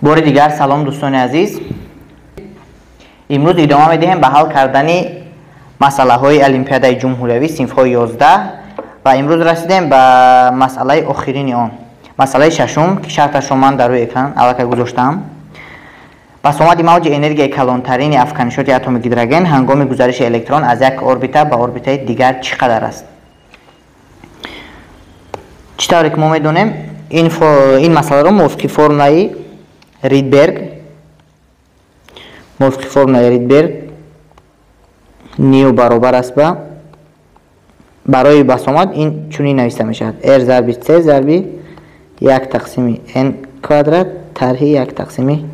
Бори дигар салом, дӯстони азиз. Имрӯз идома медиҳем ба ҳал кардани масъалаҳои олимпиадаи ҷумҳуриявӣ синфҳои 11 ва имрӯз расидем ба масъалаи охирини он, масъалаи шашум, ки шарташро ман дар рӯи экран аллакай гузоштам. Басомади мавҷи энергияи калонтарини афканишоти атоми гидроген ҳангоми гузариши электрон аз як орбита ба орбитаи дигар чӣ қадар аст? Чӣ тавре ки мо медонем, ин масъаларо мувофиқи формулаи Ридберг, мувофиқи формулаи Ридберг ню баробар аст ба, барои басомад ин чунин нависта мешавад: r зарби c зарби як тақсими n квадрат тарҳи як тақсими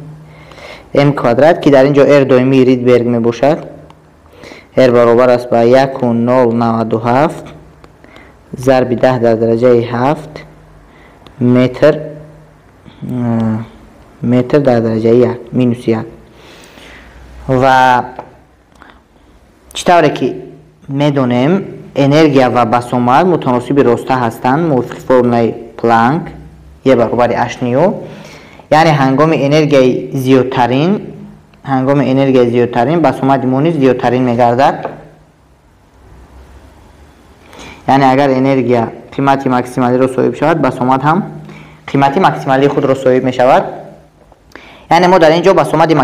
m квадрат, ки дар ин ҷо r доимии Ридберг мебошад. R баробар аст ба 1,097 зарби 10 дар дараҷаи 7 метр дар дараҷаи 1 минус 1. Ва чӣ тавре ки медонем, энергия ва басомад мутаносиби роста ҳастанд мувофиқи формулаи Планк E баробари H ню. Яъне ҳангоми энергияи зиёдтарин, ҳангоми энергияи зиёдтарин басомади мо низ зиёдтарин мегардад. Яъне агар энергия қимати максималиро соҳиб шавад, басомад ҳам қимати максималии худро соҳиб мешавад. Яъне мо дар ин ҷо басомади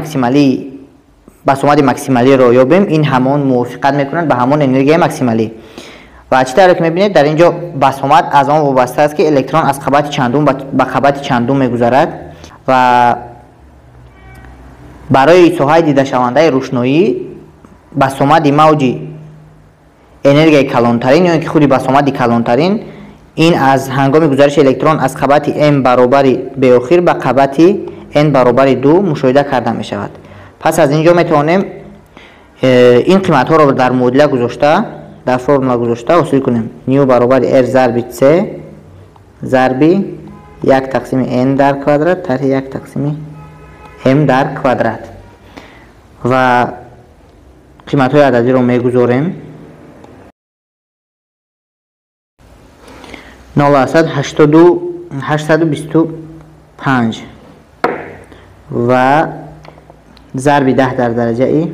максималиро ёбем, ин ҳамон мувофиқат мекунад ба ҳамон энергияи максималӣ. Ва чӣ тавре ки мебинед, дар ин ҷо басомад аз он вобаста аст, ки электрон аз қабати чандум ба қабати чандум мегузарад ва барои соҳаи дидашавандаи рӯшноӣ басомади мавҷи энергияи калонтарин ё ин ки худи басомади калонтарин ин аз ҳангоми гузариши электрон аз қабати m баробари беохир ба қабати n баробари 2 мушоҳида карда мешавад. Пас аз ин ҷо метавонем ин қиматҳоро дар муодила гузошта, дар формула гузошта ҳосил кунем. Ню баробари r зарби c зарби як тақсими n дар квадрат тарҳи як тақсими m дар квадрат ва қиматҳои ададиро мегузорем. 0,825 ва зарби 10 дар дараҷаи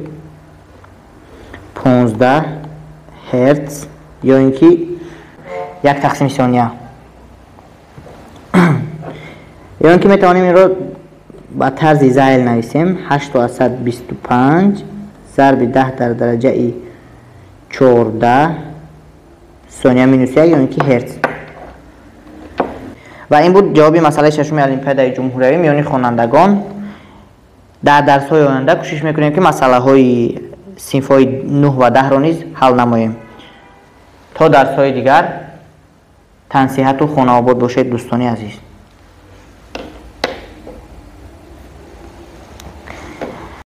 15 ҳерц ё ин ки як тақсими сония. Ё ин ки метавонем инро ба тарзи зайл нависем: 825 зарби 10 дар дараҷаи 14 сония минус 1 ё ин ки ҳерц. Ва ин буд ҷавоби масъалаи шашуми олимпиадаи ҷумҳуриявӣ миёни хонандагон. Дар дарсҳои оянда кӯшиш мекунем, ки масъалаҳои синфҳои 9 ва 10-ро низ ҳал намоем. То дарсҳои дигар тансиҳату хонаобод бошед, дӯстони азиз.